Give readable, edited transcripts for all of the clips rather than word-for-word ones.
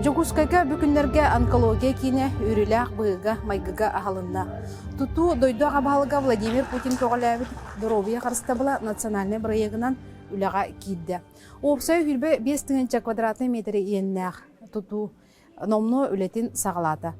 Дьокуускайга бу күннэргэ онкология киинэ үөрүүлээх быһыыга-майгыга аһылынна. Тутуу дойду аҕа баһылыга Владимир Путин көҕүлээбит Доруобуйа харыстабыла национальнай бырайыагынан үлэҕэ киирдэ. Уопсай 25 тыһыынча квадратнай миэтэрэ иэннээх тутуу номнуо үлэтин саҕалаата.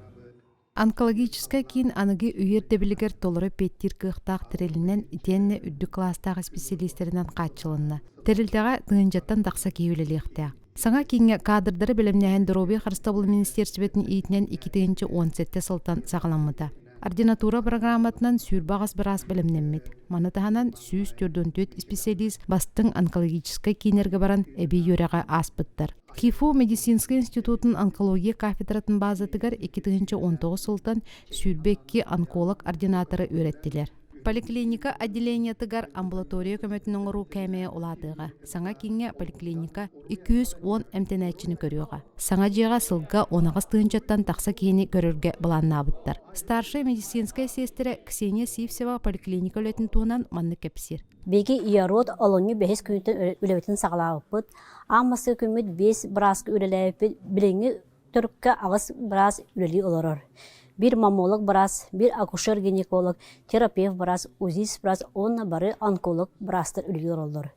Онкологическай киин аныгы үйэ ирдэбилигэр толору эппиэттиир кыахтаах тэрилинэн итиэннэ үрдүк кылаастаах исписэлиистэринэн хааччылынна. Тэрилтэҕэ тыһыынчаттан тахса киһи үлэлиэхтээх. Саҥа кииҥҥэ кадрдары бэлэмнээһин доруобуйа харыстабылын министиэристибэтин иитинэн 2017 сылтан саҕаламмыта. Ординатура программатынан 28 быраас бэлэмнэммит. Маны таһынан 144 исписэлиис бастыҥ онкологическай кииннэргэ баран эбии үөрэҕи ааспыттар. ХИФУ медицинскэй институтун онкология кафедратын базатыгар 2019 сылтан 22 онколог-ординаторы үөрэттилэр. Поликлиника отделениетыгар амбулатория көмөтүн оҥоруу кээмэйэ улаатыаҕа. Саҥа кииҥҥэ поликлиника 210 эмтэнээччини көрүөҕэ. Саҥа дьиэҕэ сылга 18 тыһыынчаттан тахса киһини көрөргө былааннаабыттар. Старшай медицинскэй сиэстэрэ Ксения Сивцева поликлиника үлэтин туһунан маннык кэпсиир. Биһиги ИАРОТ олунньу бэһис күнүттэн үлэбитин саҕалаабыппыт. Аан бастакы күммүт биэс бырааска үлэлээбиппит, билиҥҥи төрүккэ аҕыс быраас үлэлии олорор. Биир маммолог быраас, биир акушер-гинеколог, терапевт быраас, УЗИст быраас уонна бары онколог быраастар үлэлии олороллор.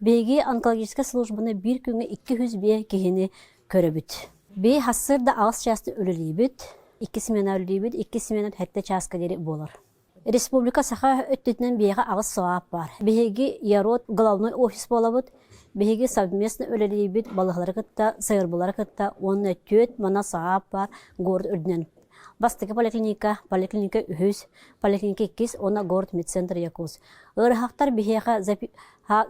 Биһиги онкологическай службаны биир күҥҥэ 205 киһини көрөбүт. Биһи сарсыарда аҕыс чааста үлэлиибит, икки смена үлэлиибит, икки смена сэттэ чааска диэри буолар. Республика Саха өттүтүнэн биһиэхэ аҕыс СОАП баар. Биһиги ЯРОТ главный офис буолабыт. Биһиги совместно үлэлиибит балыһалары кытта, сыырбылары кытта уонна түөрт мана СОАП баар город үрдүнэн. Бастакы поликлиника, поликлиника үһүс, поликлиника иккис уонна город медцентр Якутск. Ыарыһахтар биһиэхэ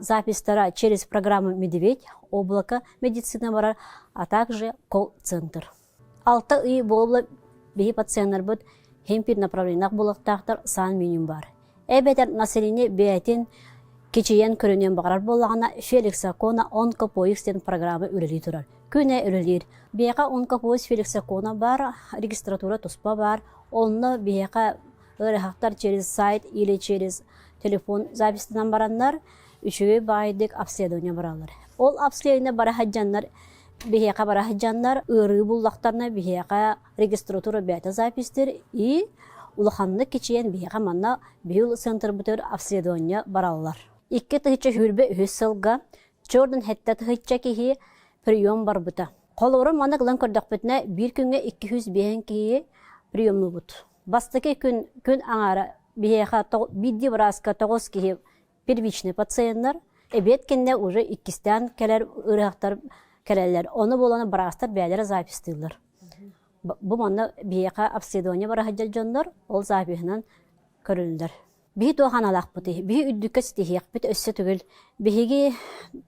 запистара через программу «Медведь», облако медицина барар, а также колл-центр. Алта ый буола биһи пациеннарбыт химпир направлениях буолуохтаахтар саан минимум баар. Эбэтэр население бэйэтин кичийэн көрүнүөн баҕарар буоллаҕына Феликсакона онкопоиск диэн программа үлэлии турар. Күнэ үлэлиир. Биһиэхэ онкопоиск Феликсакона баар, регистратура туспа баар. Онно биһиэхэ ыарыһахтар через сайт или через телефон записьтанан бараннар үчүгэй баайдык обследование бараллар. Ол обследование бара сылдьаннар Биһиэхэ бара сылдьаннар ыарыы буллахтарына биһиэхэ регистратура бэйэтэ записьтыр и улаханнык кичийэн биһиэхэ манна биһил центрбытыгар обследование бараллар. 2023 сылга Чердын сэттэ тыһыынча киһи прием барбыта. Холобура маннык ылан көрдөхпүтүнэ биир күҥҥэ 205 киһи приемнуубут. Бастакы күн күн аҥаара биһиэхэ биирдии бырааска тоҕус киһи первичный пациеннар эбиэт кэннэ уже иккистээн кэлэр ыарыһахтар кэлэллэр. Ону буолан быраастар бэйэлэрэ записьтыыллар. Бу манна биһиэхэ обследование бара сылдьар дьоннор ол запиһынан көрүллэр. Биһи туох аналаахпытый? Биһи үрдүккэ ситиһиэхпит өссө төгүл. Биһиги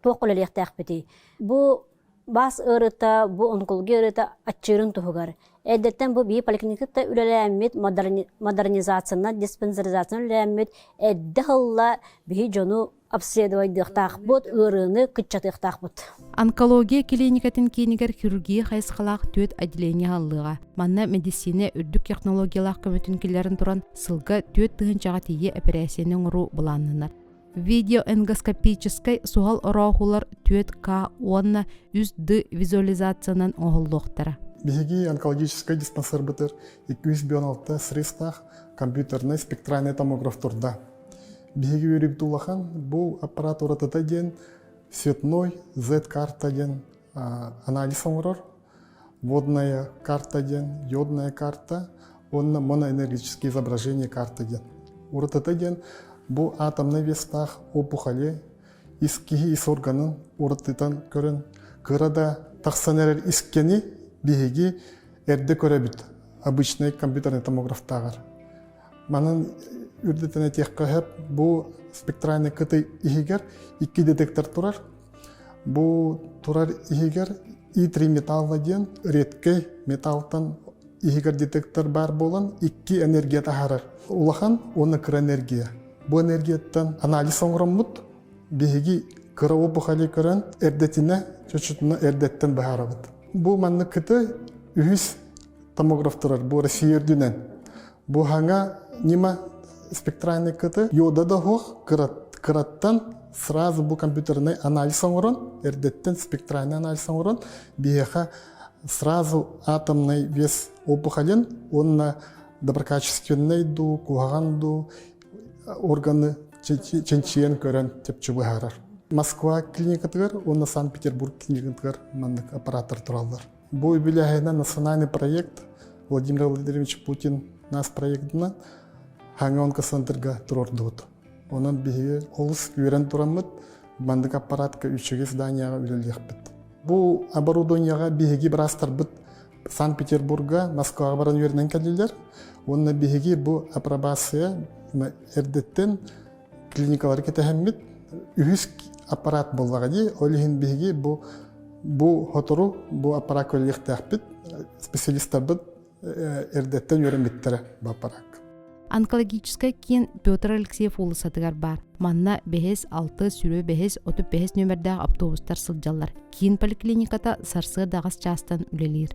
туох үлэлиэхтээхпитий? Бу Бас ыарыыта бу онкология ыарыыта аччыырын туһугар. Эрдэттэн бу биир поликлиниката үлэлээммит, модернизациянан, диспансеризациянан үлэлээммит, эрдэ ылла биһи дьону обследовайдыахтаахпыт, ыарыыны кыччатыахтаахпыт. Онкология клиникатын киинигэр хирургия хайысхалаах түөрт отделение аһыллыаҕа. Манна мэдиссиинэ үрдүк технологиялаах көмөтүн киллэрэн туран, сылга 4 тыһыынчаҕа тиийэ эпэрээссийэни оҥоруу былааннанар. Видеоэндоскопическай суһал орооһуулар 4К уонна 3D визуализациянан оҥоһуллуохтара. Биһиги онкологическай диспансербытыгар 256 средствах компьютернай спектральный томограф турда. Биһиги үөрүүбүт улахан бу аппарат уратыта диэн цветной Z-карта диэн анализ оҥорор, водная карта диэн, йодная карта уонна моноэнергетические изображение карта диэн. Уратыта диэн бу атомнай вестаах опухоли ис киһи ис органын уратытан көрөн кыра да тахсан эрэр искэни биһиги эрдэ көрөбүт обычный компьютерный томографтааҕар. Манан үрдэтэн этиэххэ сөп бу спектральный кытай иһигэр икки детектор турар. Бу турар иһигэр И3 металла диэн редкэй металлтан иһигэр детектор баар буолан икки энергия таһаарар. Улахан уонна кыра энергия. Бу энергияттан анализ оҥороммут биһиги кыра опухоли көрөн эрдэтинэ чочутуна эрдэттэн быһаарабыт. Бу маннык кыты үһүс томограф турар бу Россия үрдүнэн. Бу хаҥа ньыма спектральный кыты йода да суох кыраттан сразу бу компьютерный анализ оҥорон эрдэттэн спектральный анализ оҥорон биһиэхэ. сразу атомный вес опухолин уонна доброкачественный дуу, куһаҕан дуу органы чинчийэн көрөн чэпчи быһаарар. Москва клиникатыгар уонна Санкт-Петербург клиникатыгар маннык аппараттар тураллар. Бу үбүлээһинэ национальный проект Владимир Владимирович Путин нас проектынан Хаҥа онкоцентрга туруордубут. Онон биһиги олус үөрэн тураммыт маннык аппаратка үчүгэй зданияҕа үлэлиэхпит. Бу оборудованияҕа биһиги быраастарбыт Санкт-Петербурга, Москваҕа баран үөрэнэн кэллилэр. Уонна биһиги бу апробация эрдэттэн клиникалары кэтэһэммит үһүс аппарат буоллаҕа дии. Ол иһин биһиги бу бу сотору бу аппарат үлэлиэхтээхпит. Специалистарбыт эрдэттэн үөрэммиттэрэ бу аппарат. Онкологическай киин Петр Алексеев уулуссатыгар баар. Манна бэһис, алты, сүрү бэһис, 35 нүөмэрдээх автобустар сылдьаллар. Киин поликлиниката сарсыарда аҕыс чаастан үлэлиир.